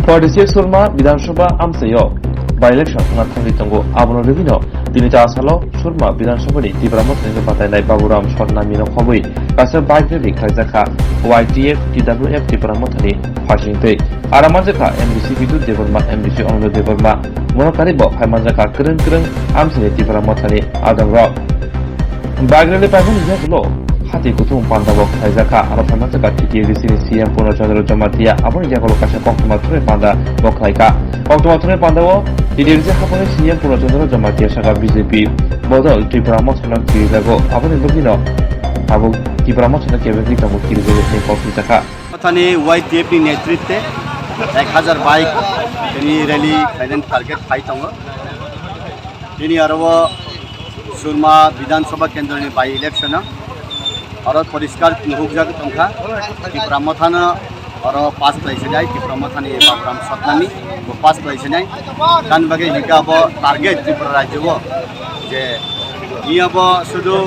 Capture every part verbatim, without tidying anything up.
Forty six Surma Bidhan Sabha amchaio by-election wngna thangwi tongo. Abono rwino tini ta salo Surma Bidhan Sabhani Tipra Mothani batainai Baburam Sotnamino khobwi kaisa bike rally khlaijakha Y T F T W F Tipra Mothani phaisingtwi. Aro manjakha M D C Bidut Debbarma, M D C Anando Debbarma, Monokarwi bo phai manjakha kwrwng kwrwng amchaini Tipra Mothani adongrok. Bike rally paimani yagulo hati kuthum panda bo khlaijakha, aro phai manjakha T T A D C ni C M Purno Chandra Jamatia, aboni yagulo kaisa koktwma thumwi panda bo khlaikha. Koktwma thumwi panda o T T A D C hapangni C M Purno Chandra Jamatia sakha B J P bodol Tipra Mothano kirijago, aboni bagwino abo Tipra Mothano kebengwi tongo kirijago hwnwi kok hwnjakha. Mothani Y T F ni netritwe ek hazar bike tini rally khlainani target khai tongo. Tini aro o Surma Bidhan Sabha Kendroni by-election o aro poriskar nuhukjak tongkha, Tipra Mothano aro pass khlai sinai, Tipra Mothani Baburam Sotnami bo pass khlai sinai. Tani bagwi hingkha abo target Tripura rajyo o je iya bo sudu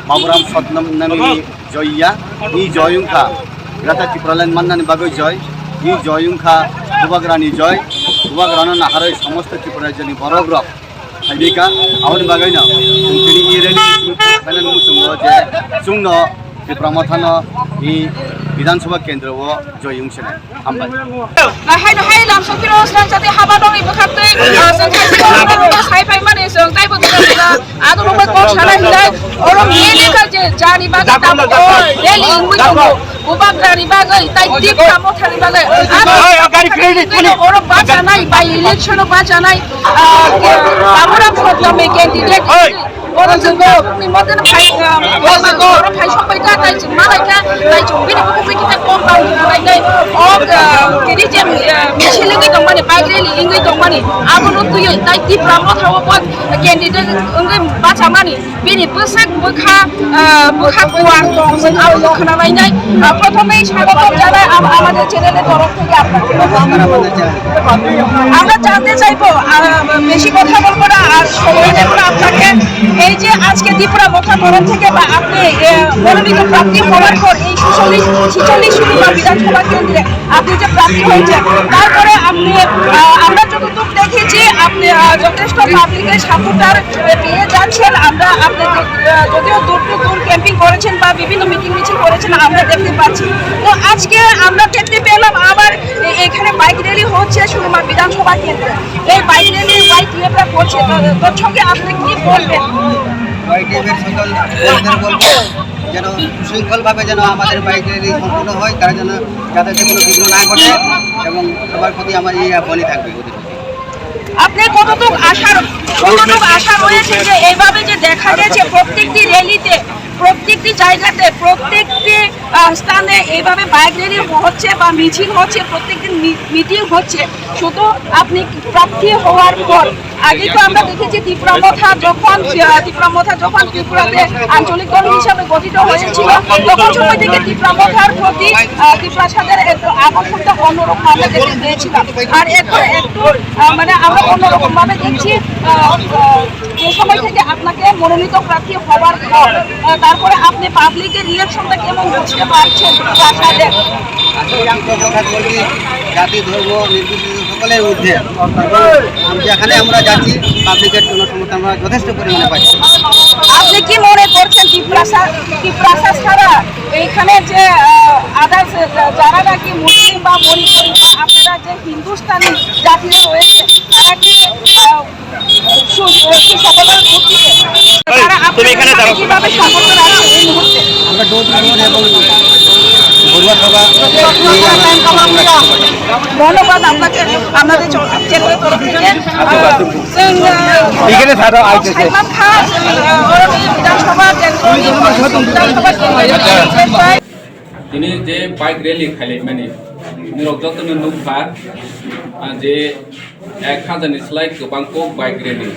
Baburam Sotnami ni joy ya, ni joy wngkha Greater Tipraland mannani bagwi joy, ni joy wngkha Bubagrani joy, Bubagrano naharwi somosto Tripura rajyoni borokrok phaibika, aboni bagwino chwng tini i rally phainani muchungo je chwngno Tipra Mothano i Bidhan Sabha kendro o joy wngsinai. Hambai. Hai no hai lam sokiro srang jati haba dong ibu khaktwi, ah, seng khaktwi, ah, sai phai mani seng tai bo dong. Ado rok bai kok sana hinai, oro mini ka je jani bagwi tamo, rally ingwi tongo. Bubagrani bagwi, tai Tipra Mothani bagwi. Ado oro bachanai, by-election o bachanai, ah, Baburam Sotnami candidate. Oro chwng ni moten phai, ah, oro phai sokbai kha, tai chwng malai kha, tai chwng bini bukhuk bai kita kok rang kha, tai tai, o, ah, tini je, ah, misil wngwi tongmani, bike rally wngwi tongmani, abono twiwi tai Tipra Motha o bo candidate wngwi bachamani, bini bwsak bwkha, ah, bwkha kuwar tong, chwng abono khna lainai. Ah, prothomei স্বাগতম জানাই আম-, আমাদের চ্যানেলের তরফ থেকে আপনাকে। আমরা জানতে চাইবো, আহ, বেশি কথা বলবো না, আর সময় নেব না আপনাকে। এই যে আজকে ত্রিপুরা মথা তরফ থেকে বা আপনি, আহ, মনোনীত প্রার্থী হওয়ার পর এই ছেচল্লিশ, ছেচল্লিশ নম্বর বিধানসভা কেন্দ্রে আপনি যে প্রার্থী হয়েছেন, তারপরে আপনি, আহ, আমরা যতদূর দেখেছি, আপনি, আহ, যথেষ্ট পাবলিকের সাপোর্টার পেয়ে যাচ্ছেন। আমরা আপনি, আহ, যদিও ডোর টু ডোর ক্যাম্পিং করেছেন বা বিভিন্ন মিটিং মিছিল করেছেন, আমরা দেখতে পাচ্ছি। তো আজকে আমরা দেখতে পেলাম আবার এ-, এখানে বাইক র্যালি হচ্ছে সুরমা বিধানসভা কেন্দ্রে। এই বাইক র্যালি বাইক নিয়ে করছে, তো তৎসঙ্গে আপনি কি বলবেন? ওয়াইটিএফ এর সকল ভোটারদের বলবো যেন সুশৃঙ্খলভাবে যেন আমাদের বাইক র্যালি সম্পন্ন হয়, তারা যেন যাতে যে কোনো বিঘ্ন না ঘটে এবং সবার প্রতি আমার এই আহ্বানই থাকবে ওদের প্রতি। আপনি কতটুকু আশা, কতটুকু আশা রয়েছে যে এইভাবে যে দেখা গেছে প্রত্যেকটি র্যালিতে, প্রত্যেকটি জায়গাতে, প্রত্যেকটি, আহ, স্থানে এইভাবে বাইক র্যালি হচ্ছে বা মিছিল হচ্ছে, প্রত্যেকদিন মি-, মিটিং হচ্ছে, শুধু আপনি প্রার্থী হওয়ার পর আগে তো আমরা দেখেছি ত্রিপুরা মথা যখন, আহ, ত্রিপুরা মথা যখন ত্রিপুরাতে আঞ্চলিক দল হিসাবে গঠিত হয়েছিল, তখন সময় থেকে ত্রিপুরা মথার প্রতি, আহ, ত্রিপুরা সাদের একটা আকর্ষণটা অন্যরকম আমরা দেখতে পেয়েছিলাম। আর এখন একটু, আহ, মানে আমরা অন্যরকম ভাবে দেখছি, আহ, আহ, যে সময় থেকে আপনাকে মনোনীত প্রার্থী হওয়ার পর, আহ, তারপরে আপনি পাবলিকের রিয়াকশনটা কেমন বুঝতে পারছেন ত্রিপুরা সাদের? আসলে আমি তো কথা বলছি, জাতি, ধর্ম নির্বিশেষে সকলের ঊর্ধ্বে। এবং যেখানে আমরা যাচ্ছি, পাবলিকের জনসমর্থন আমরা যথেষ্ট পরিমাণে পাচ্ছি। আপনি কি মনে করছেন তিপ্রাসা, তিপ্রাসা ছাড়া এখানে যে, আহ, আদার্স যারা নাকি মুসলিম বা মণিপুরি বা আপনারা যে হিন্দুস্তানি জাতিরা রয়েছে, তারা কি, আহ, সু-, সুসফলতার ভিত্তিতে তারা আপনাদের সাথে কিভাবে সমর্থন আছে এই মুহূর্তে? আমরা ডোর টু ডোর এবং ঘরোয়া সভা নিয়ে আমরা ধন্যবাদ আপনাকে, আমাদের চ্যানেলের তরফ থেকে। এখানে স্যার আইতেছে। সাইমন খান, আহ, অরবিন্দ বিধানসভা কেন্দ্র, বিধানসভা কেন্দ্র। Tini je bike rally khailaimani, norok jotono nukha, ah, je ek hazar ni slai kwbang kok bike rally.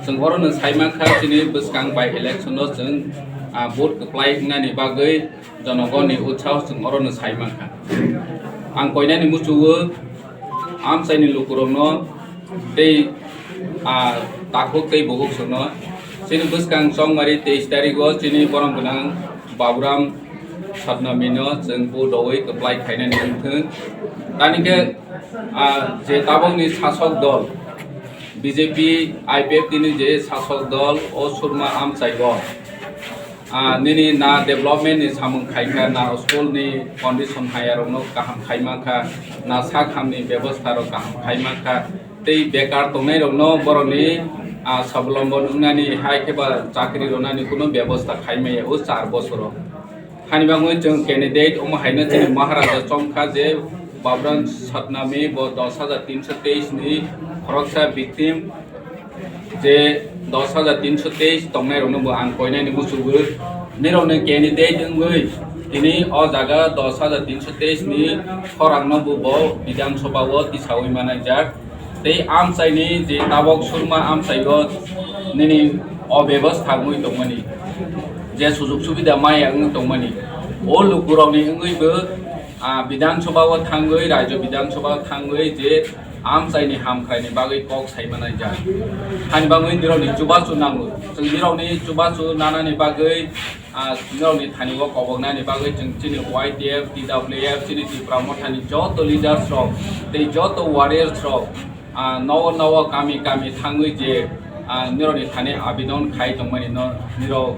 Chwng oro no sai mankha, chini bwskang by election no chwng, ah, vote kwplai wngnani bagwi jonogoni utsaho chwng oro no sai mankha. Ang koinani muchugo, amchaini lukurokno tei, ah, takhuk tei bukhuk songno chini bwskang chongmari teis tarigo chini borom gwnang Baburam Satnamino chwng bo dowi kwplai khainani wngthwng. Tani khe, ah, je tabokni sasok dol, B J P, I P F T ni je sasok dol, o Surma amchai o, ah, nini na development ni samung khaikha, na school ni condition hayarokno kaham khaimankha, na sak hamni bebostha rok kaham khaimankha, tei bekar tongnairokno borokni, ah, swabalombon wngnani hai khe ba chakri rwnani kuno bebostha khaimaya o char bosoro. Hani bagwi chwng candidate omo haino chini Maharaja chongkha je Babran Satnami bo dos hajar tinso teis ni khoroksa victim, je dos hajar tinso teis tongnairokno bo ang koinani muchungo. Nirokni candidate wngwi tini o jaga dos hajar tinso teis ni khorangno bo, bo Bidhan Sabha o tisawi manajak. Tei amchaini je tabok Surma amchaio nini obebostha wngwi tongmani, je sujug subida maya wngwi tongmani, o lukurokni wngwibo, ah, Bidhan Sabha o thangwi, Rajya Bidhan Sabha o thangwi je amchaini hamkraini bagwi kok sai manajak. Hani bagwi nirokni chubachu nango. Chwng nirokni chubachu nanani bagwi, ah, nirokni thani o koboknani bagwi chwng chini Y T F, T W F, chini Tipra Mothani joto leaders rok tei joto warriors rok, ah, nogo nogo kami kami thangwi je, ah, nirokni thani abidon khai tongmani no nirok,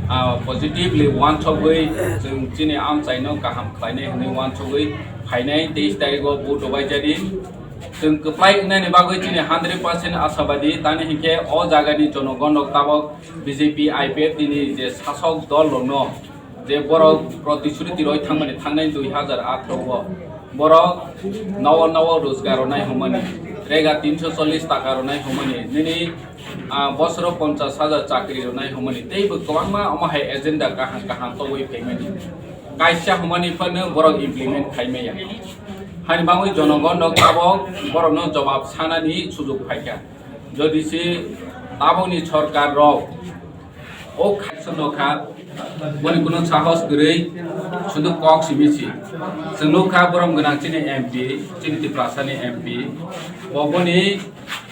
ah, positively uansugwi chwng chini amchaino kaham khlainai hwnwi uansugwi phainai teis tarikgo vote rwbaijadi. Chwng kwplai wngnani bagwi chini hundred percent asabadi, tani hinkhe o jagani jonogon rok tabok B J P I P F T ni je sasok dol rokno je borok protisruti roi thangmani thangnai dui hajar athro o borok nogo nogo rojgar rwnai hwnmani, rega tinso chollish taka rwnai hwnmani, nini, ah, bosoro ponchas hajar chakri rwnai hwnmani, tei bo kwbangma omo hai agenda kaham kaham tobwi phaimani, kaisa hwnmani phano borok implement khaimaya. Hani bagwi jonogon rok tabok borokno jobab sanani sujug phaikha. Jodi se tabokni sorkar rok o khaisa nokha, boni kuno sahos kwrwi, sudu kok simi si. Chwng nukha borom gwnang chini M P, chini Tiprasa ni M P, bo boni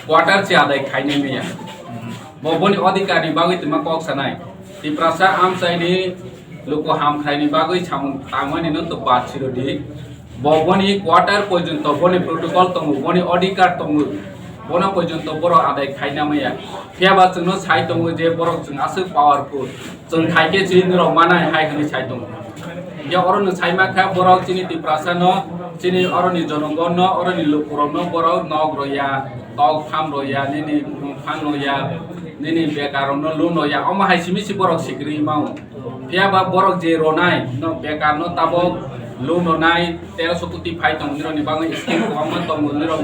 quarter se adai khainai maya. Bo boni odhikar ni bagwi twma kok sanai. Tiprasa amchaini luku hamkhraini bagwi samung tangmani no to bad sirodi. Bo boni quarter porjonto boni protocol tongo, boni odhikar tongo, bono porjonto borok adai khaina maya. Phiya ba chwngno sai tongo je borok chwng aswk powerful, chwng khai khe chini rok manai hai hwnwi sai tongo. Ya oro no sai ma kha borok chini Tiprasa no, chini oro ni jonogon no, oro ni lukurok no borok nok roya, tok pham roya, nini phang roya, nini bekar rok no loan roya, omo hai simi si borok sikri mao. Phiya ba borok je ronai no bekar no tabok loan ronai teroso koti phai tong nirok ni bagwi scheme kwbangma tongo nirok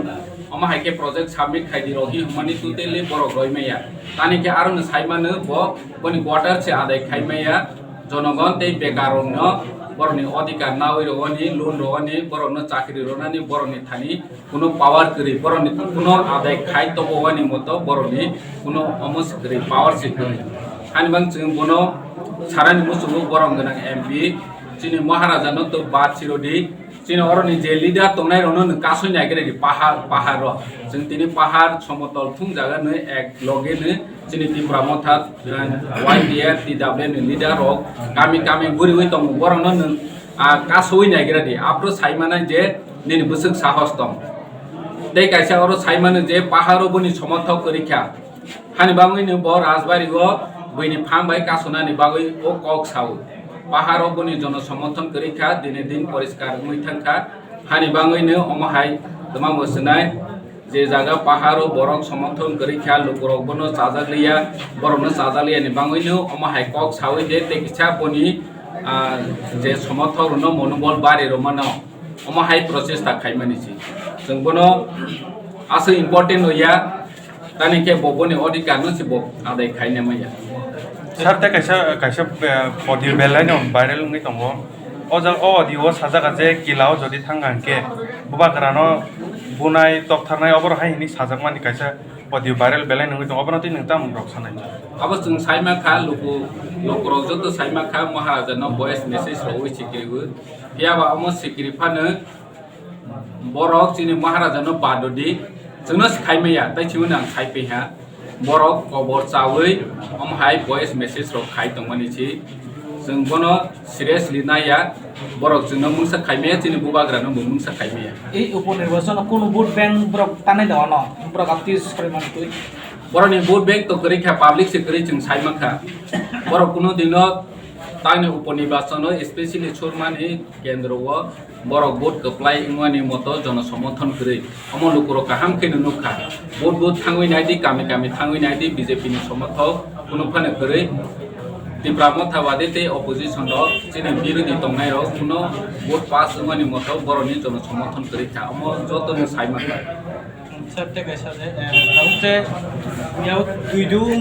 omo hai khe project submit khai di rok hi hwnmani totally borok roi maya. Tani khe aro no sai mano bo boni quarter se adai khai maya jonogon tei bekar rok no borok ni odhikar nawi rogoni loan rogoni borok no chakri ronani borok ni thani kuno power kwrwi, borokni kuno adai khai tongwani moto borokni kuno omo se kwrwi, power se kwrwi. Hani bang chwng bono sarani muchungo borom gwnang M P, chini Maharaja no to bad sirodi, chini oroni je leader tongnai rokno nwng kasui naigradi pahar, pahar rok. Chwng tini pahar somotol thung jaga nwi ek loge nwi chini Tipra Motha, eh, Y T F, T W ni leader rok kami kami guriwi tongo, borokno nwng, ah, kasui naigradi. Aphuru sai manai je nini bwswk sahos tong. Tei kaisa oro sai mano je paharo boni somothok kwrwi kha. Hani bagwino bo Rajbari o buini phang bai kasonani bagwi o kok sao. Paharo boni jono somothon kwrwi kha, dine din poriskar wngwi thang kha. Hani bagwino omo hai twma bo swnai je jaga paharo borok somothon kwrwi kha, lukurok bono chajak liya, borokno chajak liya ni bagwino omo hai kok sawi de tei kisa boni, ah, je somothok rwno monobol bari rwmano. Omo hai prochesta khaimani si. Chwng bono aswk important oya, tani khe bo boni odhikar no si bo adai khaina maya. Sir, tei kaisa, kaisa, eh, audio belai no viral wngwi tongo. O ja-, o audio o sajak je kila o jodi thang hwnkhe bubagra no bunai toktharnai oboro hai hwnwi sajakmani kaisa audio viral belai no wngwi tongo. Obono tei nwng tamo rok sanai? Abo chwng saima kha, luku, lukurok joto saima kha, Maharaja no voice message rogwi sikiriwi. Phiya ba omo sikiri phano borok chini Maharaja no badodi chwngno sai maya, tai chwngno ang sai piha. Borok kobor chawi omo hai voice message rok khai tongmani si. Chwng bono seriously naiya, borok chwngno mungsa khaimaya, chini bubagrano bo mungsa khaimaya. Ei upo nirbachano kunu vote bank borok tanai da ono, borok apti sori mantwi. Borokni vote bank to kwrwi kha, public se kwrwi chwng sai mankha. Borok kunu dino tangni upo nirbachano, especially Surmani kendro o borok vote kwplai wngmani moto jono somothon kwrwi. Omo lukurok kaham khe no nukha. Vote vote thangwi naidi, kami kami thangwi naidi, B J P ni somothok kunu phano kwrwi. Tipra Mothawadi tei opposition rok chini birodhi tongnai rok kuno vote pass wngmani moto borokni jono somothon kwrwi kha. Omo joto no sai mankha. Sir, tei kaisa je, eh, tabuk je, yao twi dum.